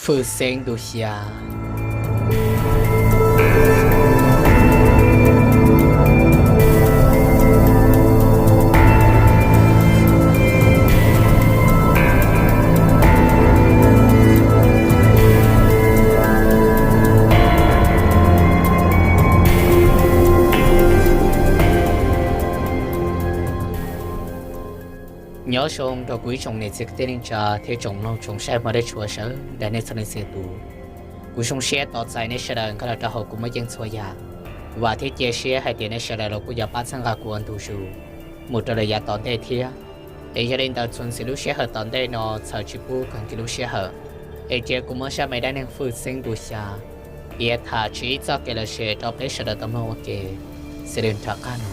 Fwj Xeeb ntu xya. Nyob zoo rau kuv ib tsoom niam txiv kwv tij neej tsa thiab tsoom mloog tsoom saib hmov dej tshua sawv daws nej txhua leej txhia tus. Kuv zoo siab tos txais nej sawv daws nkag los rau hauv kuv Muaj Yeej Txhua Yam. Vam thiab cia siab hais tias nej sawv daws los kuj yuav pab txhawb nqa kuv ua ntu zus mus rau lawm yav tom ntej thiab. Es yog li ntawd txuas ntxiv lub sij hawm tom ntej no txhawm tsis pub kawg kiag lub sij hawm, es cia kuv muab zaj me dab neeg Fwj Xeeb ntu xya piav tham tsis ib txoj kev lom zem rau peb sawv daws tau mloog ua ke. Xws li nram qab no.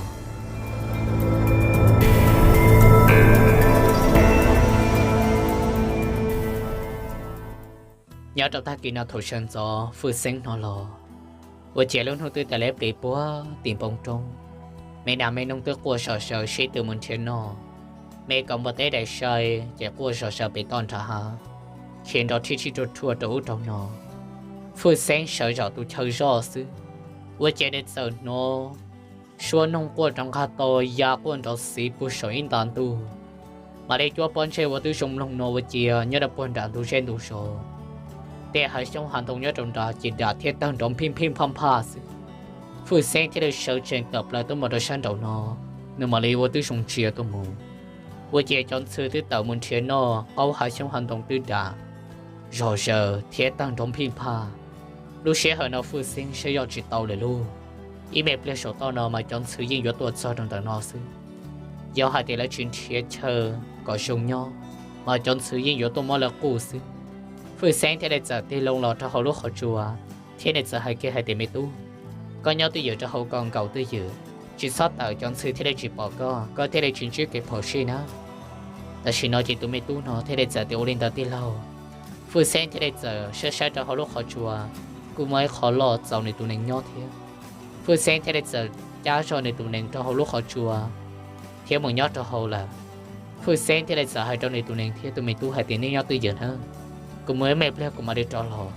Nyob rau tag kis no thaum sawv ntxov Fwj Xeeb hnov los, ua ciav lub hnub twb tawm liab pliv puag tim npoo roob. Me nas me noog twb quaj zom zaws sib tw mus nrhiav noj. Me kaus npua teb daim sai ces quaj zom zaws pem toj nram hav, khiav nrov rhij rhij rhuaj rhuaj rau ub rau no. Fwj Xeeb sawv zaum tus chaw zoj xwb, ua ciav nws txawm hnov suab noog quaj rov nqag to, ya quaj nrov xiv puag saum ib nta ntuj. Mam li cuab pob ntseg ua twb zoo mloog no ua ciav nyob rau puag nram ntug zej ntug zos, tej hav xyoob hav ntoo nyob rau nrad ces dam thiab tawg nrov phij phij phaj phaj xwb. Fwj Xeeb thiaj li sawv tsees tawm plaws tuaj mus rau sab nraum no, nws mam li ua twb zoo ntsia tuaj mus, ua ciav cov ntxhw twb tawm mus nrhiav noj, qaub hav xyoob hav ntoo twb dam zom zaws thiab tawg nrov phij phaj. Lub sij hawm no Fwj Xeeb saib yog tsis tau lawm lauj, ib me pliag saum toj no mas cov ntxhw yeej yuav tuaj txog rau ntawm no xwb. Yog hais tias lawv tsis nrhiav chaw kom zoo nyob, mas cov ntxhw yeej yuav tuaj muab lawv quj xwb. Fwj Xeeb thiaj li txawm tig loo los rau hauv lub qhov tsua, thiab nws txawm hais kiag hais tias, Me tub, koj nyob twj ywm rau hauv ko nkaus twj ywm, tsis txhob tawm cov ntxhw thiaj li tsis pom koj, koj thiaj li tsis ntsib kev phom sij na. Tam sim no ces tus me tub no thiaj li txawm tias, Ua li ntawd tij laug. Fwj Xeeb thiaj li txawm saib saib rau hauv lub qhov tsua, kuj muaj ib qho loj txaus nws tus nees nyob thiab. Fwj Xeeb thiaj li txawm cab zog nws tus nees rau hauv lub qhov tsua thiab mus nyob rau hauv lawm. Fwj Xeeb thiaj li txawm hais rau nws tus nees thiab tus me tub hais tias, Nej nyob twj ywm nawb, kuv mus ib me pliag kuv mam li rov los.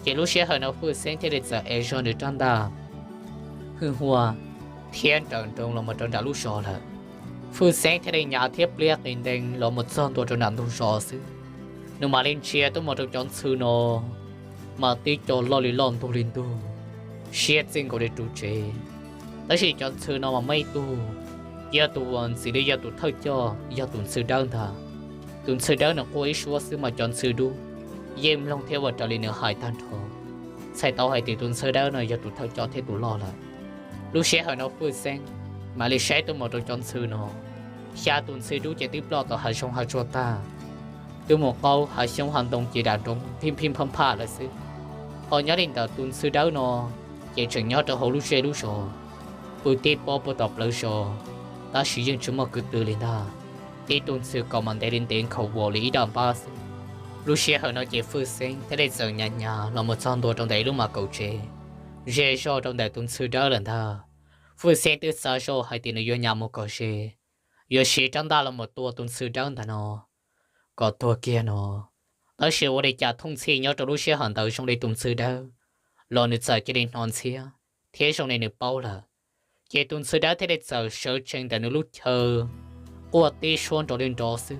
Ces lub sij hawm no Fwj Xeeb thiaj li txawm ev zog nws rab ntaj hwj huaj thiab nrawm nroos los mus rau nram lub zos lawm. Fwj Xeeb thiaj li nyav thiab pliab qis ntees los mus txog ntua rau nram ntug zos xwb, nws mam li ntsia tuaj mus rau cov ntxhw no mas tib co loj li loj ntug li ntug, siab txij nkaus li ru tsev. Tab sis cov ntxhw no mas muaj ib tug, yog tus uas ntxim li yog tus thawj coj yog tus ntxhw dawb ntag. Tus ntxhw dawb nws quaj ib suab xwb mas cov ntxhw dub yeej mloog thiab ua raws li nws hais tag nrho, txhais tau hais tias tus ntxhw dawb no yog tus thawj coj thiab tus loj lawm. Lub sij hawm no Fwj Xeeb mam li saib tuaj mus rau cov ntxhw no, xya tus ntxhw dub ces twb ploj tom hav zoov hav tsuag tag, twb mus qaub hav xyoob hav ntoo ces dam nroos phij phij phaj phaj lawm xwb. Ho nyob li ntawm tus ntxhw dawb no ces tseem nyob rau hauv lub zej lub zos, pw tib pob puag tom plawv zos, tab sis yeej tsis muaj kwv tw li ntag. Tib tug ntxhw kaus mas ntev li ntev nkhaus vos li ib daim npab xwb. Lub sij hawm no ces Fwj Xeeb thiaj li txawm nyav nyav los mus txog ntua rau ntawm ib lub mas kaum tsev, ze zog rau ntawm tus ntxhw dawb lawm ntag. Fwj Xeeb twb xav zoj hais tias nws yuav nyav mus kom ze, yuav siv rab ntaj los mus tua tus ntxhw dawb ntawm no kom tuag kiag no. Tab sis ua li cas thooj txhij nyob rau lub sij hawm ntawd zoo li tus ntxhw dawb los nws txawm cia li hnov ntxhiab thiab zoo li nws paub lawm. Ces tus ntxhw dawb thiaj li txawm sawv tsees ntawm nws lub chaw, quaj tib suab nrov li nrov xwb,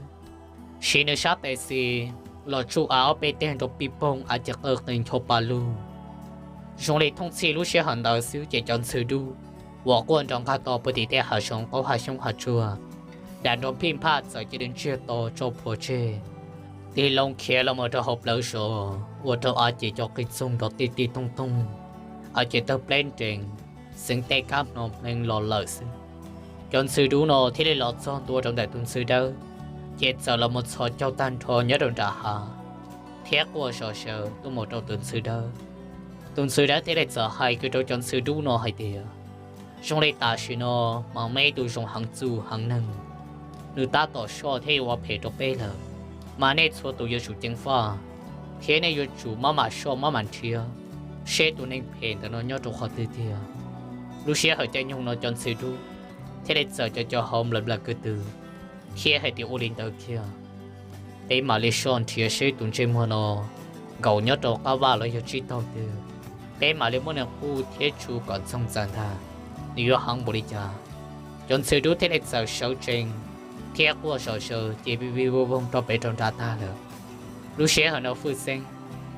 siv nws sab tes xis los tsuj av ob peb teg nrov pij poog av ces qw qis ncho pa lug. Zoo li thooj txhij lub sij hawm ntawd xwb ces cov ntxhw dub uas quaj nrov nqag to puag tim tej hav zoov qaub hav xyoob hav tsuag, dam nroos phij phaj txawm cia li ntsiag to tso plhuav tseg, tig loo khiav los mus rau hauv plawv zos ua rau av ces co qis txoog nrov tij tij toog toog, av ces tawg pleb nrees, xeev tej kab hno hmees los lawm xwb. Cov ntxhw dub no thiaj li los txog ntua rau ntawm tus ntxhw dawb, ces txawm los mus txhos caug tag nrho nyob rau nram hav thiab quaj zom zaws tuaj mus rau tus ntxhw dawb. Tus ntxhw dawb thiaj li txawm hais kiag rau cov ntxhw dub no hais tias, Zoo li tam sim no mas muaj ib tug zoo heev txuj heev neeg, nws tab tom soj thiab yuav ua phem rau peb lawm, mas nej txhua tus yuav tsum ceev faj, thiab nej yuav tsum maj mam soj maj mam nrhiav seb tus neeg phem ntawm no nyob rau qhov twg tiag. Lub sij hawm caij nyoog no cov ntxhw dub thiaj li txawm co co hau nplawm nplawm kwv tw thiab hais tias, Ua li ntawd kiag, peb mam li soj nrhiav seb tus ntsej muag no nkaum nyob rau qab vaj los yog tsib taug twg, peb mam li muab nws quj thiab tsuj kom ntxoog txaws ntag. Nws yuav heev npaum li cas? Cov ntxhw dub thiaj li txawm sawv tsees thiab quaj zom zaws ces vij vij voog voog rau pem rau nrad tag lawm. Lub sij hawm no Fwj Xeeb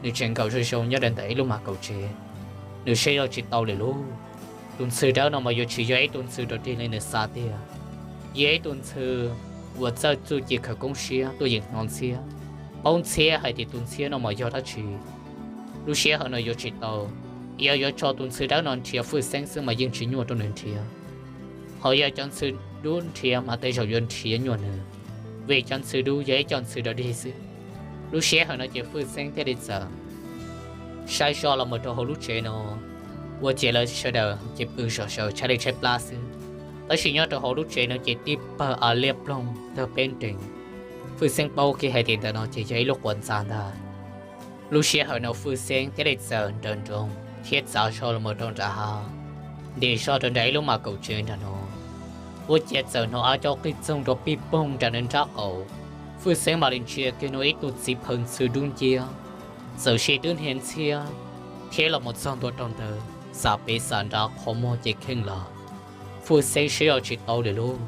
nws tseem nkaum zoo zoo nyob rau ntawm ib lub mas kaum tsev, nws saib zoj tsis tau lawm lauj. Tus ntxhw dawb no mas yuav tsis yog ib tug ntxhw dog dig li nws xav tiag, yog ib tug ntxhw uas txawj txuj ci khawv koob siab tuaj yeem hnov ntxhiab, paub ntxhiab hais tias tus ntxhiab no mas yog dab tsi. Lub sij hawm no yuav tsis tau, yog yuav tso tus ntxhw dawb no nrhiav Fwj Xeeb xwb mas yeej tsis nyuaj rau nws nrhiav. Ho yog cov ntxhw dub nrhiav mas tej zaum yuav nrhiav nyuaj nws, vim cov ntxhw dub yog ib co ntxhw dog dig xwb. Lub sij hawm no ces Fwj Xeeb thiaj li txawm saib zoj los mus rau hauv lub tsev no, ua ciav lawv sawv daws ces pw zom zaws tshaib li tshaib plab xwb. Tab sis nyob rau hauv lub tsev no ces tib pawg av liab ploog tawg peb nrees. Fwj Xeeb paub kiag hais tias ntawm no ces yog ib lub quav ntxa ntag. Lub sij hawm no Fwj Xeeb thiaj li txawm nrawm nroos thiab txav zog los mus rau nram hav, ntim zog rau nram ib lub mas kaum tsev nram no. Ua ciav txawm hnov av cov qij txoog rau pij poog nram nws nrab qaum. Fwj Xeeb mam li ntsia kiag hnov ib tug txiv phaw ntxhw dub nciab txawm sim twb hnia ntxhiab thiab los mus txog ntua rau ntawd, xam pem xam nrad qhov muag ces kheej los. Fwj Xeeb saib zoj tsis tau lawm lauj.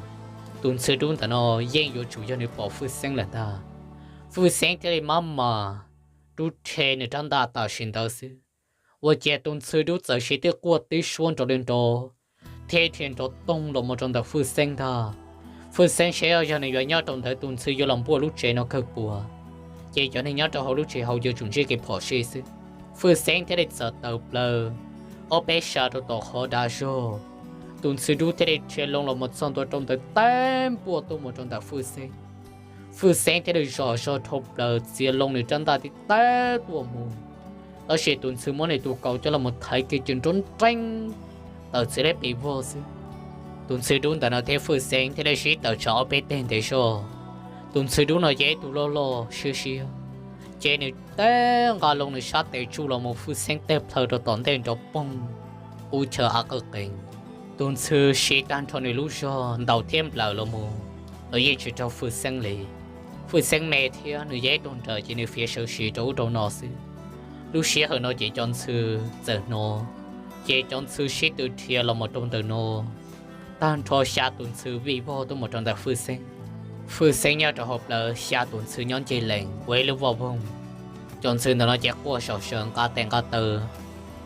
Tus ntxhw dub ntawm no yeej yuav tsum yog nws pom Fwj Xeeb lawm ntag. Fwj Xeeb thiaj li maj mam rub rhe nws rab ntaj tam sim ntawd xwb, ua ciav tus ntxhw dub txawm sim twb quaj tib suab nrov li nrov thiab dhia nrov toog los mus rau ntawm Fwj Xeeb ntag. Fwj Xeeb saib zoj yog nws yuav nyob rau ntawd tus ntxhw yuav los npuaj lub tsev no kawg puas, ces cov neeg nyob rau hauv lub tsev hauv yuav tsum ntsib kev phom sij xwb. Fwj Xeeb thiaj li txawm taws plaws ob peb sab rau tom qhov dav zog. Tus ntxhw dub thiaj li dhia loo los mus txog ntua rau ntawd teb npuaj tuaj mus rau ntawm Fwj Xeeb. Fwj Xeeb thiaj li zom zog dhau plaws txiav loo nws rab ntaj tib teb tuaj mus, tab sis tus ntxhw muab nws tus kaus coj los mus thaiv kiag ces nrov nreeb tawm txiv leb pes vog xwb. Tus ntxhw dub ntawm no thiab Fwj Xeeb thiaj li sib tawm tsam ob peb teg ntev zog. Tus ntxhw dub no yog ib tug loj loj siab siab, ces nws teb nqa loo nws sab tes tsuj los mus Fwj Xeeb tej plhaw rau tom ntej nrov poog qub chaw av qawj qees. Tus ntxhw siv tag nrho nws lub zog ntaus thiab nplawm los mus los yeej tsis raug Fwj Xeeb li. Fwj Xeeb me thiab nws yog ib tug nrawm ces nws fiav sawv siv rau ub rau no xwb. Lub sij hawm no ces cov ntxhw txawm hnov, ces cov ntxhw sib tw dhia los mus rau ntawm no. Tag nrho xya tus ntxhw vij vog tuaj mus rau ntawm Fwj Xeeb. Fwj Xeeb nyob rau hauv plawv, xya tus ntxhw nyob ncig lees ua ib lub voj voog. Cov ntxhw ntawm no ces quaj zom zaws nqa tes nqa taw,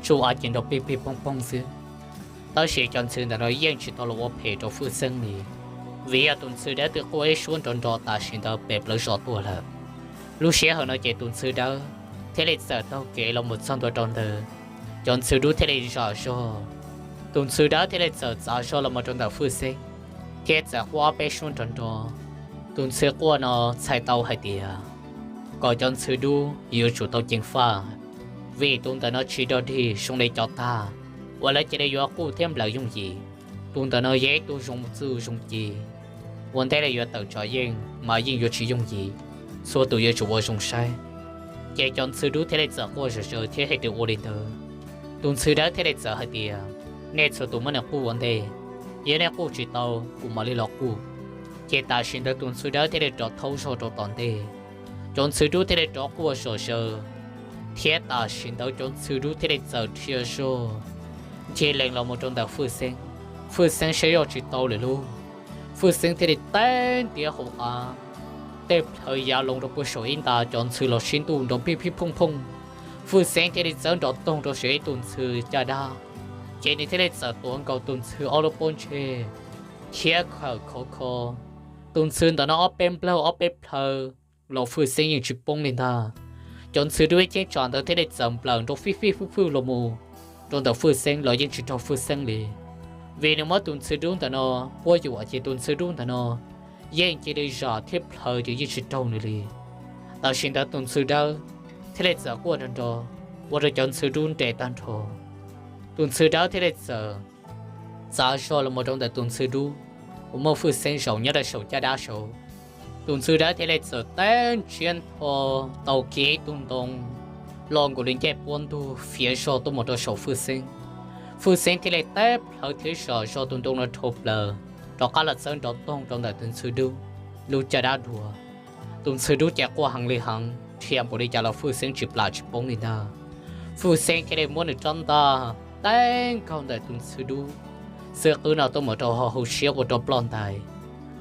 tsuj av ces nrov pig pig poog poog xwb. Tab sis cov ntxhw ntawm no yeej tsis tau los ua phem rau Fwj Xeeb li, vim yog tus ntxhw dawb twb quaj ib suab nrov nrov tam sim ntawd pem plawv zos tuaj lawm. Lub sij hawm no ces tus ntxhw dawb thiaj li txawm taug kev los mus txog ntua rau ntawd, cov ntxhw dub thiaj li zom zog. Tus ntxhw dawb thiaj li txawm txav zog los mus rau ntawm Fwj Xeeb thiab txawm quaj ob peb suab nrov nrov. Tus ntxhw quaj no txhais tau hais tias kom cov ntxhw dub yuav tsum tau ceev faj, vim tus ntawm no tsis dog dig zoo li cov tag uas lawv cia li yuav quj thiab nplawm yooj yim. Tus ntawm no yog ib tug zoo txuj zoo ci, ua ntej li yuav tawm tsam yeej mas yeej yuav tsis yooj yim, txhua tus yuav tsum ua zoo saib. Ces cov ntxhw dub thiaj li txawm quaj zom zaws thiab hais tias ua li ntawd. Tus ntxhw dawb thiaj li txawm hais tias, nej txhua tus muab nws quj ua ntej, yog nej quj tsis tau kuv mam li los quj. Ces tam sim ntawd tus ntxhw dawb thiaj li rov thaub zog rau tom ntej, cov ntxhw dub thiaj li rov quaj zom zaws, thiab tam sim ntawd cov ntxhw dub thiaj li txawm dhia zog ncig lees los mus rau ntawm Fwj Xeeb. Fwj Xeeb saib zoj tsis tau lawm lauj, Fwj Xeeb thiaj li teb ntiav hauv av, tej plhaw ya loo rau puag saum ib nta, cov ntxhw los sib ntuj nrov pij pig phooj phooj. Fwj Xeeb thiaj li txawb nrov toog rau saum ib tug ntxhw caj dab, ces nws thiaj li txawm tuav nkaus tus ntxhw ob lub pob ntseg thiab khawm khov kho. Tus ntxhw ntawm no ob peb nplawg ob peb plhaw los Fwj Xeeb yeej tsis poob li ntag. Cov ntxhw dub ib cheeb tsam ntawd thiaj li txawm nplawm nrov fij fij fwj fwj los mus rau ntawm Fwj Xeeb los yeej tsis raug Fwj Xeeb li, vim nws muab tus ntxhw dub ntawm no quab yuam ces tus ntxhw dub ntawm no yeej cia li zam thiab plhaw ces yeej tsis raug nws li. Tam sim ntawd tus ntxhw dawb thiaj li txawm quaj nrov nrov ua rau cov ntxhw dub nres tag nrho. Tus ntxhw dawb thiaj li txawm txav zog los mus rau ntawm tus ntxhw dub uas muaj Fwj Xeeb zaum nyob rau saum caj dab saud. Tus ntxhw dawb thiaj li txawm teb ntsiab nthos tau kiag ib tug ntoo loj nkaus li ncej puab ntug fiav zog tuaj mus rau saum Fwj Xeeb. Fwj Xeeb thiaj li teb plhaw thiab zam zog tus ntoo no dhau plaws, rov qab los txawb nrov toog rau ntawm tus ntxhw dub lub caj dab dua. Tus ntxhw dub ces quaj heev li heev, dhia npaum li cas los Fwj Xeeb tsis plam tsis poob li ntag. Fwj Xeeb thiaj li muab nws rab ntaj teb nkaug ntawm tus ntxhw dub xwb qwb no tuaj mus rau hauv hauv siab ua rau ploj ntais.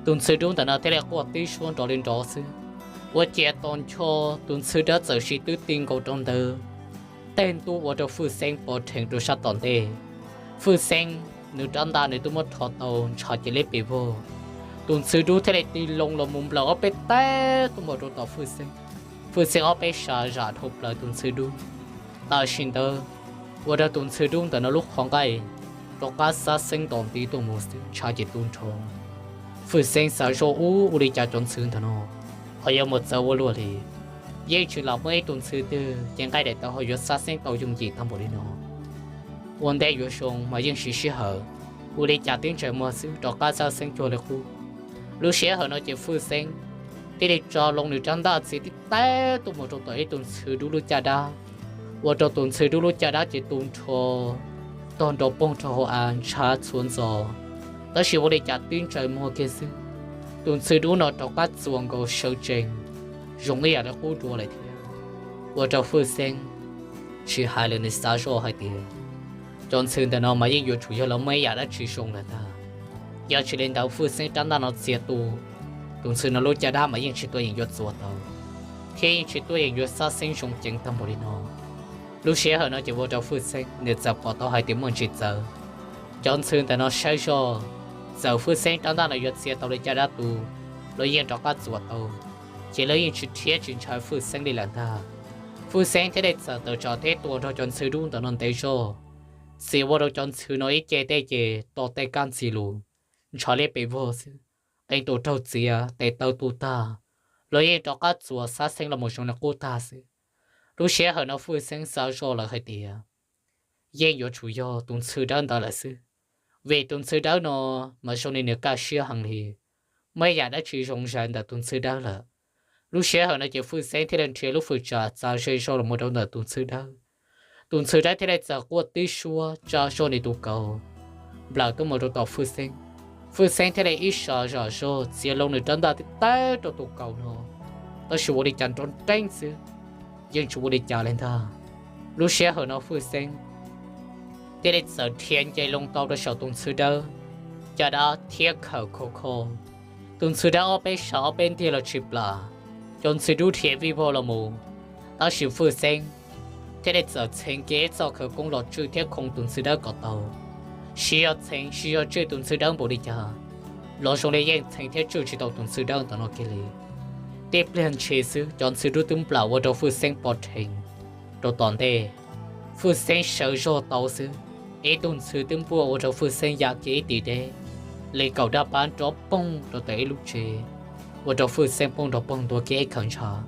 Tus ntxhw dub ntawm no thiaj li quaj tib suab nrov li nrov xwb. Ua ciav tos nco tus ntxhw dawb txawm siv twb ti nkaus rau ntawd, tej ntuj ua rau Fwj Xeeb pov rhees rau sab tom ntej. Fwj Xeeb nws rab ntaj nws twb muab rho tau ntshav cia liab pes vog. Tus ntxhw dub thiaj li tig loo los mus nplawm ob peb teg tuaj mus rau tom Fwj Xeeb. Fwj Xeeb ob peb sab zam dhau plaws tus ntxhw dub. Tam sim ntawd ua rau tus ntxhw dub ntawm no lub qhov nqaij rov qab xab xeeb ntom ntiv tuaj mus xwb, ntshav ces tu nrho. Fwj Xeeb xav zoj ub, ua li cas cov ntxhw ntawm no ho yuav mus txawv ua luaj li. Yeej tsis lam muaj ib tug ntxhw twg ces nqaij daim tawv ho yuav xab xeeb tau yooj yim tag npaum li no. Ua ntej yuav zoo mas yeej siv sij hawm, ua li cas tib ntsais muag xwb rov qab xab xeeb cuag li qub. Lub sij hawm no ces Fwj Xeeb thiaj li tso loo nws rab ntaj txiav tib teg tuaj mus rau tom ib tug ntxhw dub lub caj dab, ua rau tus ntxhw dub lub caj dab ces tu nrho, tog nrov poog rau hauv av ntshav txhua ntxov. Tab sis ua li cas tib ntsais muag kiag xwb, tus ntxhw dub no rov qab txuas nkaus sawv tsees zoo ib yam li qub dua lawm thiab. Ua rau Fwj Xeeb tsis hais lawm, nws xav zoj hais tias cov ntxhw ntawm no mas yeej yuav tsum yog lawv muaj ib yam dab tsi zoo lawm ntag. Yog tsis li ntawd Fwj Xeeb rab ntaj no txiav tu tus ntxhw no lub caj dab mas yeej tsis tuaj yeem yuav txuas tau, thiab yeej tsis tuaj yeem yuav xab xeeb zoo ceev tag npaum li no. Lub sij hawm no ces ua rau Fwj Xeeb nws txawm pom tau hais tias muaj ntsis txawv. Cov ntxhw ntawm no saib zoj, txawm Fwj Xeeb rab ntaj no yuav txiav tau li caj dab tu, lawv yeej rov qab txuas tau, ces lawv yeej tsis rhiab tsis ntshaw Fwj Xeeb li lawm ntag. Fwj Xeeb thiaj li txawm tawm tsam thiab tua nrog cov ntxhw dub ntawm no ntev zog, txiav ua rau cov ntxhw no ib ce tej ces to tej kab ntxi lus, ntshav liab pes vog xwb, qee tus raug txiav tes taw tu tag, lawv yeej rov qab txuas xab xeeb los mus zoo li qub tag xwb. Lub sij hawm no Fwj Xeeb xav zoj lawm hais tias yeej yuav tsum yog tus ntxhw dawb ntawd lawm xwb, vim tus ntxhw dawb no mas zoo li nws kaj siab heev li, muaj ib yam dab tsi zoo zais ntawm tus ntxhw dawb lawm. Lub sij hawm no ces Fwj Xeeb thiaj li nrhiav lub fwm tsam txav ze zog los mus rau ntawm tus ntxhw dawb. Tus ntxhw dawb thiaj li txawm quaj tib suab tsa zog nws tus kaus nplawm tuaj mus rau tom Fwj Xeeb. Fwj Xeeb thiaj li ib sas zam zog txiav loo nws rab ntaj tib tawg rau tus kaus no, tab sis ua li cas nrov nreeb xwb, yeej tsis ua li cas li ntag. Lub sij hawm no Fwj Xeeb thiaj li txawm dhia nce loo tau rau saum tus ntxhw dawb caj dab thiab khawm khov kho. Tus ntxhw dawb ob peb sab ob peb ntiag los tsis plam, cov ntxhw dub dhia vij vog los mus, tab sis Fwj Xeeb thiaj li txawm txheev kiag ib txoj khawv koob los tswj thiab khoo tus ntxhw dawb kom tau. Siv zog txheev siv zog tswj tus ntxhw dawb npaum li cas los zoo li yeej txheev thiab tswj tsis tau tus ntxhw dawb ntawm no kiag li. Tib pliag ntshis xwb cov ntxhw dub twb nplawm ua rau Fwj Xeeb pov rhees rau tom ntej. Fwj Xeeb sawv zog tau xwb, ib tug ntxhw twb npuaj ua rau Fwj Xeeb ya kiag ib tis deb li kaum dab pab nrov poog rau tom ib lub tsev, ua rau Fwj Xeeb poob nrov poog ntua kiag ib khawv ntshav,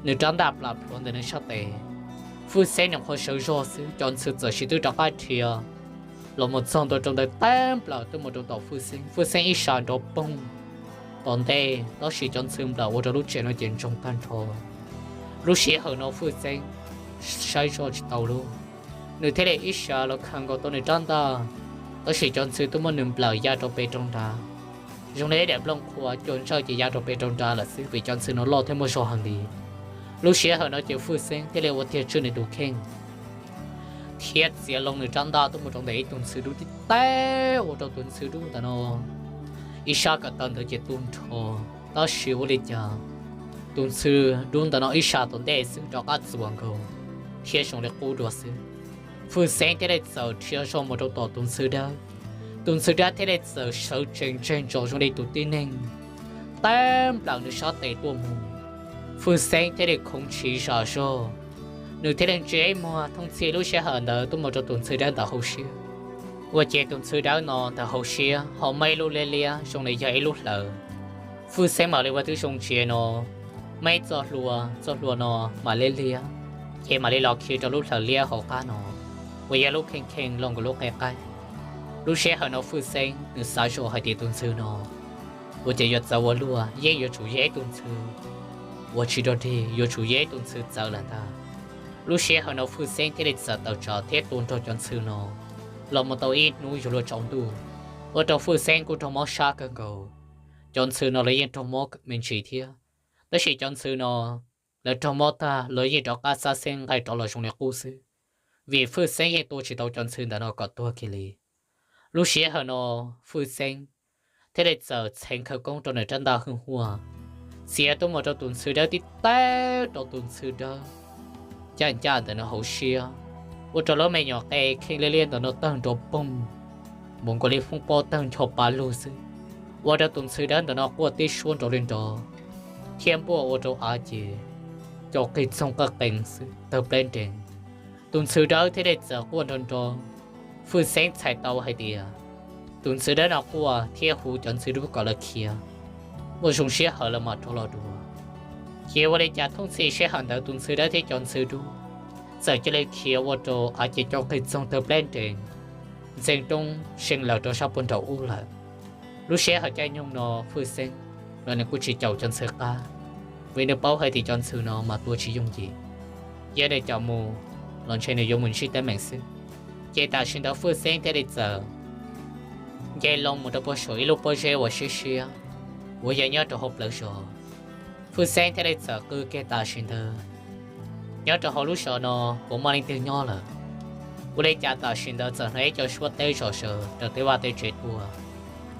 nws rab ntaj plam plhuav ntawm nws sab tes. Fwj Xeeb nyuam qhuav sawv zog xwb cov ntxhw txawm siv twb rov qab dhia los mus txog ntua rau ntawd tag nplawm tuaj mus rau tom Fwj Xeeb. Fwj Xeeb ib sas nrov poog tom ntej, tab sis cov ntxhw nplawm ua rau lub tsev no ces ntsoog tag nrho. Lub sij hawm no Fwj Xeeb saib zoj tsis tau lawm, nws thiaj li ib sas los khaws nkaus tau nws rab ntaj, tab sis cov ntxhw twb muab nws nplawm ya rau pem rau nrad, zoo li ib daim nplooj qhuav cua ntsawj ces ya rau pem rau nrad lawm xwb vim cov ntxhw no loj thiab muaj zog heev li. Lub sij hawm no ces Fwj Xeeb thiaj li ua tiag tswj nws tus kheej thiab txiav loo nws rab ntaj tuaj mus rau ntawm ib tug ntxhw dub tib teg ua rau tus ntxhw dub ntawm no ib sab ko taw ntawd ces tu nrho. Tab sis ua li cas tus ntxhw dub ntawm no ib sas tom ntej xwb rov qab txuas nkaus thiab zoo li qub dua xwb. Fwj Xeeb thiaj li txawm dhia zog mus rau tom tus ntxhw dawb. Tus ntxhw dawb thiaj li txawm sawv tsees ntseg ntsos zoo li tus tib neeg tawg nplawm nws sab tes tuaj mus. Fwj Xeeb thiaj li khoov ntshis zam zog, nws thiaj li ntsia ib muag thooj txhij lub sij hawm ntawd tuaj mus rau tus ntxhw dawb ntawm hauv siab. Ua ciav tus ntxhw dawb no ntawm hauv siab ho muaj ib lub liab liab zoo li yog ib lub hlawv. Fwj Xeeb mam li ua tib zoo ntsia no, muaj ib txoj hlua, txoj hlua no mam liab liab, ces mam li los khi rau lub hlawv liab hauv qab no uas yog lub kheej kheej los nkaus lub qe qaib. Lub sij hawm no Fwj Xeeb nws xav zoj hais tias tus ntxhw no ua cas yuav txawv ua luaj, yeej yuav tsum yog ib tug ntxhw uas tsis dog dig, yuav tsum yog ib tug ntxhw txawv lawm ntag. Lub sij hawm no Fwj Xeeb thiaj li txawm tawm tsam thiab tua nrog cov ntxhw no los mus tau ib hnub yuav luag tsaus ntuj, ua rau Fwj Xeeb kuj raug mob sab kawg nkaus. Cov ntxhw no los yeej raug mob me ntsis thiab, tab sis cov ntxhw no lawv raug mob tag, lawv yeej rov qab xab xeeb nqaij rov los zoo li qub xwb, vim Fwj Xeeb yeej tua tsis tau cov ntxhw ntawm no kom tuag kiag li. Lub sij hawm no Fwj Xeeb thiaj li txawm txheev khawv koob rau nws rab ntaj hwj huaj, txiav tuaj mus rau tus ntxhw dawb tib tawb rau tus ntxhw dawb ncaj ncaj ntawm nws hauv siab, ua rau lub me nyuam qe kheej liab liab ntawm no tawg nrov poog, npaum nkaus li foob pob tawg ncho pa lug xwb, ua rau tus ntxhw dawb ntawm no quaj tib suab nrov li nrov, thiab npuaj ua rau av ces cov qig txoog qaj qees xwb tawg pleb nrees. Tus ntxhw dawb thiaj li txawm quaj nrov nrov. Fwj Xeeb txhais tau hais tias tus ntxhw dawb no quaj thiab hu cov ntxhw dub kom lawv khiav, muaj zoo sij hawm lawv mam rov los dua. Ces ua li cas thooj txhij sij hawm ntawd tus ntxhw dawb thiab cov ntxhw dub txawm cia li khiav ua rau av ces cov qig txoog tawg pleb nrees, ntxeev roob seev lawm rau sab puag nraum ub lawm. Lub sij hawm caij nyoog no Fwj Xeeb los nws kuj tsis caum cov ntxhw qab, vim nws paub hais tias cov ntxhw no mas tua tsis yooj yim, yog nws caum mus los ntshe nws yuav mus ntsib teeb meem xwb. Ces tam sim ntawd Fwj Xeeb thiaj li txawm nce loo mus rau puag saum ib lub pob zeb uas siab siab uas yog nyob rau hauv plawv zos. Fwj Xeeb thiaj li txawm qw kiag tam sim ntawd, nyob rau hauv lub zos no puas muaj leej twg nyob lawm? Ua li cas tam sim ntawd txawm hnov ib co suab teb zom zaws rau tej vaj tej tsev tuaj?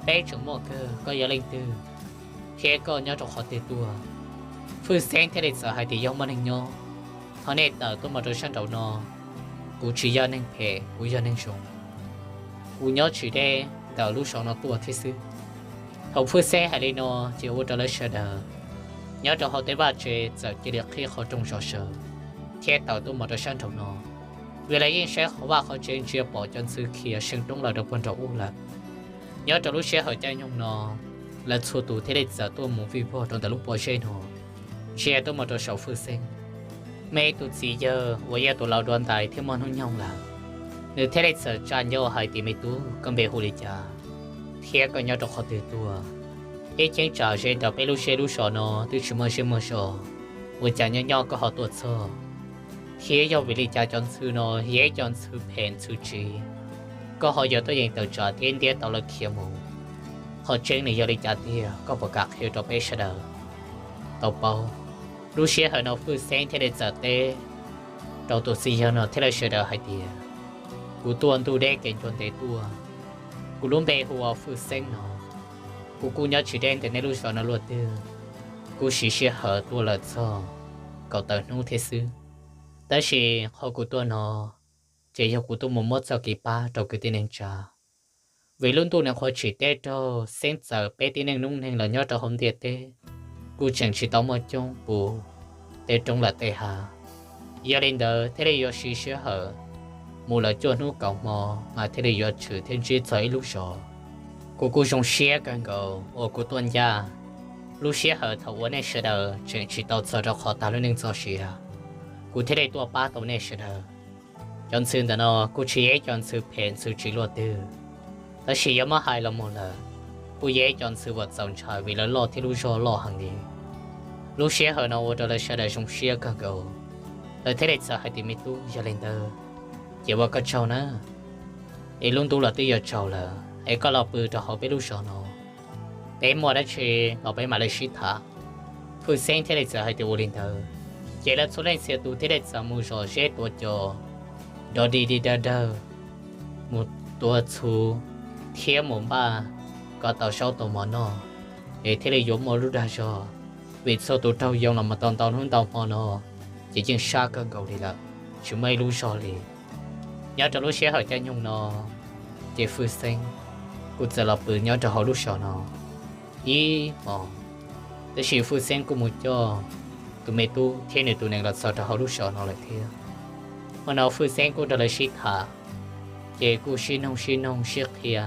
Peb tseem muaj kawg, koj yog leej twg thiab koj nyob rau qhov twg tuaj? Fwj Xeeb thiaj li txawm hais tias yog muaj neeg nyob, thov nej tawm tuaj mus rau sab nraum no, kuv tsis yog neeg phem, kuv yog neeg zoo, kuv nyob tsis deb ntawm lub zos no tuaj thiab xwb. Thaum Fwj Xeeb hais li no ces ua rau lawv sawv daws nyob rau hauv tej vaj tsev txawm cia li qhib qhov rooj zom zaws thiab tawm tuaj mus rau sab nraum no, vim lawv yeej saib qhov vaj qhov tsev ntsia pom cov ntxhw khiav seev roob lawm rau puag nraum ub lawm. Nyob rau lub sij hawm caij nyoog no, lawv txhua tus thiaj li txawm tuaj mus vij vog rau ntawm lub pob zeb no, ntsia tuaj mus rau saum Fwj Xeeb. Muaj ib tug txiv yawg uas yog tus laus dua ntais thiab muaj hnub nyoog lawm, nws thiaj li txawm tsa nco hais tias, me tub, koj npe hu li cas thiab koj nyob rau qhov twg tuaj? Ib cheeb tsam ze ntawm peb lub zej lub zos no twb tsis muaj zej muaj zos, ua cas nyob nyob koj ho tuaj txog? Thiab yog vim li cas cov ntxhw no yog ib co ntxhw phem ntxhw tsiv, koj ho yuav tuaj yeem tawm tsam thiab ntiab tau lawv khiav mus? Qhov tseeb nws yog li cas tiag, koj puas kam qhia rau peb sawv daws tau paub? Lub sij hawm no Fwj Xeeb thiaj li txawm teb rau tus txiv yawg no thiab lawv sawv daws hais tias, kuv tuaj ntuj deb kev ncua ntev tuaj, kuv lub npe hu ua Fwj Xeeb no, kuv kuj nyob tsis deb ntawm nej lub zos no luaj twg, kuv siv sij hawm tuaj lawm txog kaum tawm hnub thiab xwb. Tab sis qhov kuv tuaj no ces yog kuv tuaj mus muab txoj kev pab rau kwv tij neej tsa, vim lub ntuj nws qhuav tsim teb raug xeeb txawm peb tib neeg noob neeg los nyob rau hauv ntiaj teb kuj tseem tsis tau muaj coob puv tej roob lawm tej hav. Yog li ntawd thiaj li yuav siv sij hawm mus lawm cuaj hnub kaum hmo mas thiaj li yuav tshwm thiab ntsib txog ib lub zos. Kuv kuj zoo siab kawg nkaus uas kuv tuaj ncaj lub sij hawm thaum uas nej sawv daws tseem tsis tau txog rau qhov tag lub neej txoj sia, kuv thiaj li tuaj pab tau nej sawv daws. Cov ntxhw ntawm no kuj tsis yog ib co ntxhw phem ntxhw tsiv luaj twg, tab sis yog muab hais los mus lawm, kuj yog ib co ntxhw uas txaus ntshai vim lawv loj thiab lub zog loj heev li. Lub sij hawm no ua rau lawv sawv daws zoo siab kawg nkaus, lawv thiaj li txawm hais tias, me tub, yog li ntawd ces ua koj tsaug na, es lub ntuj los twb yuav tsaus lawm es koj los pw rau hauv peb lub zos no, peb muaj dab tsi los peb mam li sib tham. Fwj Xeeb thiaj li txawm hais tias ua li ntawd. Ces lawv txhua leej txhia tus thiaj li txawm mus zom zeb tuav cos, nrov dig dig dawg dawg, mus tuav txhuv thiab mus npaj kom tau zaub tau mov noj, es thiaj li yuav muaj lub dag zog, vim txhua tus raug yoo los mus tau ntau hnub ntau hmo no, ces yeej sab kawg nkaus li lawm, tsis muaj ib lub zog li. Nyob rau lub sij hawm caij nyoog no, ces Fwj Xeeb kuj txawm los pw nyob rau hauv lub zos no ib hmos. Tab sis Fwj Xeeb kuj mus coj tus me tub thiab nws tus nees los txog rau hauv lub zos no lawm thiab. Hmo no Fwj Xeeb kuj nrog lawv sib tham, ces kuj sib noog sib noog sib qhia.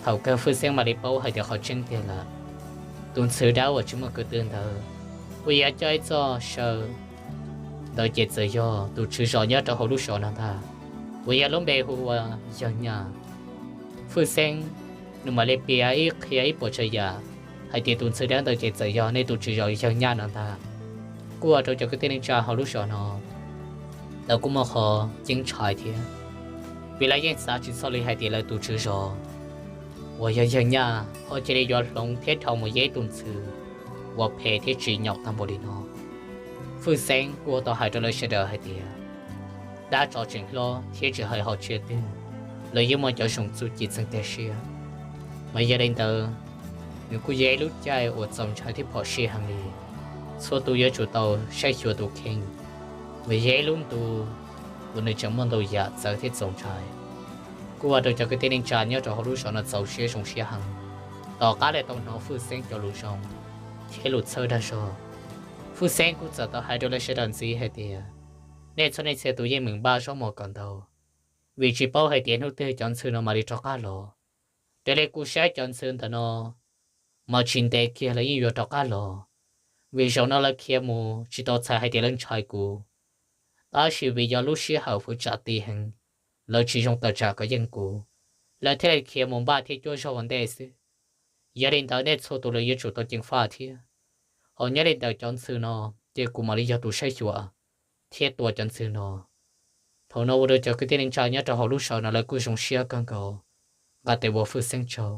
Thaum kawg Fwj Xeeb mam li paub hais tias qhov tseeb tiag lawm, tus ntxhw dawb uas tsis muaj kwv tw ntawd, uas yog coj ib txoj saw ntawd ces txawm yog tus tswv zos nyob rau hauv lub zos no ntag, uas yog lub npe hu ua Yawg Nyaj. Fwj Xeeb nws mam li piav ib qhia ib puas tsav yam hais tias tus ntxhw dawb ntawd ces txawm yog nej tus tswv zos Yawg Nyaj no ntag. Kuj ua rau cov kwv tij neej tsa hauv lub zos no lawv kuj muaj qhov ceeb tshav thiab, vim lawv yeej xav tsis txog li hais tias lawv tus tswv zos uas yog Yawg Nyaj ho cia li yuav hloov thiab dhau mus yeb tus ntxhw uas phem thiab tsim nyog tag npaum li no. Fwj Xeeb kuj tau hais rau lawv sawv daws hais tias dab tsov tseem hlob thiab tsis hais hom tsiaj twg, lawv yeej muaj cov zoo txuj ci txeeg tag siab. Mas yog li ntawd, nws kuj yog ib lub caij uas txaus ntshai thiab phom sij heev li. Txhua tus yuav tsum tau saib xyuas tus kheej, mas yog ib lub ntu uas nws tseem muaj ntau yam txawv thiab txaus ntshai. Kuj ua rau cov kwv tij neej tsa nyob rau hauv lub zos no txaus siab zoo siab heev, tom qab lawv tau hnov Fwj Xeeb cov lus zoo thiab lus txhawb dag zog. Fwj Xeeb kuj txawm tau hais rau lawv sawv daws ntxiv hais tias, nej txhua nej txhia tus yeej meem npaj zaub mov kom ntau, vim tsis paub hais tias hnub twg cov ntxhw no mam li rov qab los. Raws li kuv saib cov ntxhw ntawm no mas tsis ntev kiag lawv yeej yuav rov qab los, vim zaum no lawv khiav mus tsis tau txhais hais tias lawv ntshai kuv, tab sis vim yog lub sij hawm fwv tsam ti heev, lawv tsis zoo tawm tsam kov yeej kuv, lawv thiaj li khiav mus npaj thiab cuab zaub ua ntej xwb. Yog li ntawd nej txhua tus lawv yuav tsum tau ceev faj thiab. Ho nyob li ntawm cov ntxhw no, ces kuv mam li yog tus saib xyuas thiab tua cov ntxhw no. Thaum no ua rau cov kwv tij neej tsa nyob rau hauv lub zos no lawv kuj zoo siab kawg nkaus, nqa tes ua Fwj Xeeb tsaug.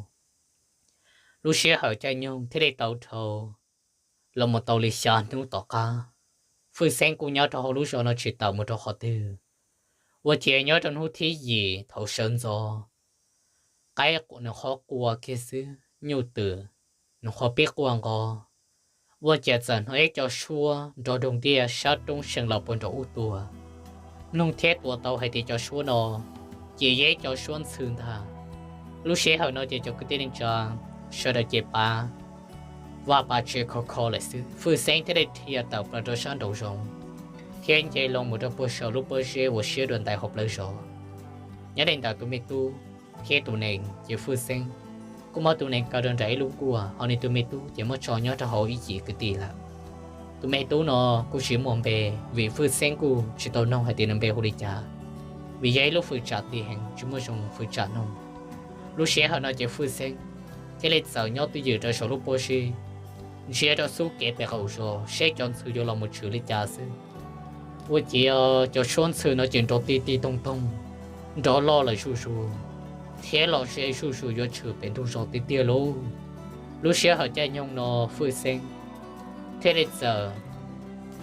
Lub sij hawm caij nyoog thiaj li tau dhau los mus tau li xya hnub tom qab, Fwj Xeeb kuj nyob rau hauv lub zos no tsis tawm mus rau qhov twg. Ua ciav nyob rau hnub thib yim thaum sawv ntxov, qaib nws qhuav qua kiag xwb, nyuj twm nws qhuav pib quaj nqo, ua ciav txawm hnov ib co suab nrov doog tiaj sab roob seem los puag nraum ub tuaj. Mloog thiab tua tau hais tias cov suab no ces yog ib co suab ntxhw ntag. Lub sij hawm no ces cov kwv tij neej tsa sawv daws ces pav vaj pav tsev khov kho lawm xwb. Fwj Xeeb thiaj li dhia tawm plaws rau sab nraum zoov thiab nce loo mus rau puag saum lub pob zeb uas siab dua ntais hauv plawv zos. Nyob li ntawm tus me tub thiab tus nees ces Fwj Xeeb kuj muab tus nees kaw rau nram ib lub nkuaj, ho nws tus me tub ces muab tso nyob rau hauv ib yim kwv tij lawm. Tus me tub no kuj tsis muaj npe, vim Fwj Xeeb kuj tsis tau noog hais tias nws npe hu li cas, vim yog ib lub fwv tsam ti heev tsis muaj zoo fwv tsam noog. Lub sij hawm no ces Fwj Xeeb thiaj li txawm nyob twj ywm rau saum lub pob zeb, ntsia rau xub kev pem qaum zos seb cov ntxhw yuav los mus tshwm li cas xwb. Ua ciav cov suab ntxhw no ces nrov ti ti toog toog, nrov loj lawm zuj zus, thiab los ze zuj zus yuav tshwm pem ntug zos tiag tiag lauj. Lub sij hawm caij nyoog no Fwj Xeeb thiaj li txawm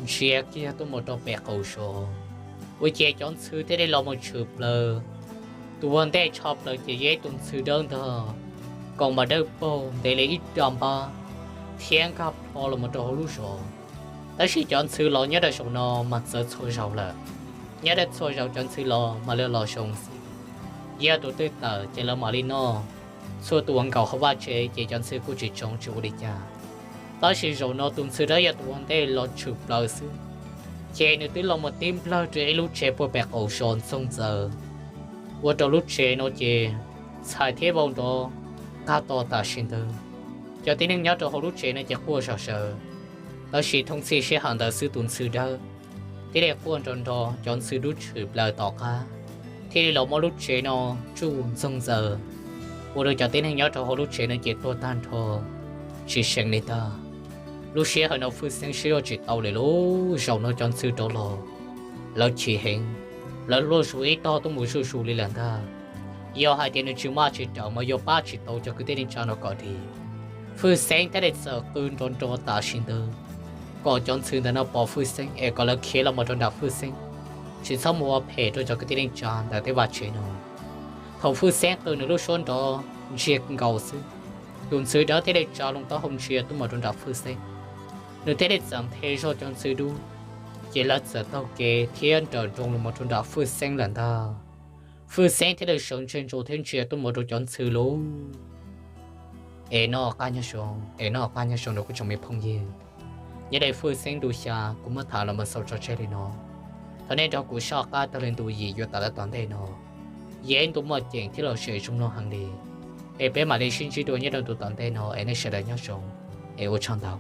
ntsia kiag tuaj mus rau pem qaum zos, ua ciav cov ntxhw thiaj li los mus tshwm plaws. Tus ua ntej tsho plaws ces yog ib tug ntxhw dawb ntag, kaus mas dawb paug ntev li ib dag npab thiab nkag plho los mus rau hauv lub zos. Tab sis cov ntxhw los nyob rau zaum no mas txawv txhua zaus lawm. Nyob rau txhua zaus cov ntxhw los mas lawv los zoo xwb, yog tus twg tawm ces lawv mam li noj. Txhua tus uas nkaum hauv vaj tsev ces cov ntxhw kuj tsis tsoo tsis ua li cas. Tab sis zaum no tus ntxhw dawb yog tus ua ntej los tshwm plaws xwb, ces nws twb los mus tib nplawg rau ib lub tsev puag pem qaum zos ntxoog ntxaws, ua rau lub tsev no ces txhais thiab vau nrov nqaj to tam sim ntawd. Cov tib neeg nyob rau hauv lub tsev no ces quaj zom zaws. Tab sis thooj txhij sij hawm ntawd xwb tus ntxhw dawb thiaj li quaj nrov nrov, cov ntxhw dub tshwm plaws tom qab thiaj li los muab lub tsev no tsuj ntxoog ntxaws, ua rau cov tib neeg nyob rau hauv lub tsev no ces tuag tag nrho tsis seem li ntag. Lub sij hawm no Fwj Xeeb siab zog tsis tau lawm lauj, zaum no cov ntxhw rov los, lawv chim heev, lawv luaj zus ib tog tuaj mus zuj zus li lawm ntag. Yog hais tias nws tsis maj tsis raws mas yuav pab tsis tau cov kwv tij neej tsa no kom dim. Fwj Xeeb thiaj li txawm qw nrov nrov tam sim ntawd kom cov ntxhw ntawd no pom Fwj Xeeb es kom lawv khiav los mus rau nram Fwj Xeeb, tsis txhob mus ua phem rau cov kwv tij neej tsa ntawm tej vaj tsev no. Thaum Fwj Xeeb qw nws lub suab nrov ntsiag nkaus xwb, tus ntxhw dawb thiaj li tsa loo taub hau ntsia tuaj mus rau nram Fwj Xeeb. Nws thiaj li txawm nthe zog cov ntxhw dub, ces lawv txawm taug kev thiab nrawm nroos los mus rau nram Fwj Xeeb lawm ntag. Fwj Xeeb thiaj li sawv ntseg ntsoov thiab ntsia tuaj mus rau cov ntxhw lauj. Es noj qab nyob zoo, es noj qab nyob zoo rau kuv tsoom me phooj ywg. Nyob li Fwj Xeeb ntu xya kuv muab tham los mus xaus tso tseg li no. Thov nej nrog kuv soj qab taug lw ntu yim yuav tawm los tom ntej no. Yog ib ntu muaj ceem thiab los zem zoo mloog heev li. Es peb mam li sib ntsib dua nyob rau ntu tom ntej no es nej sawv daws nyob zoo, es ua tsaug ntau.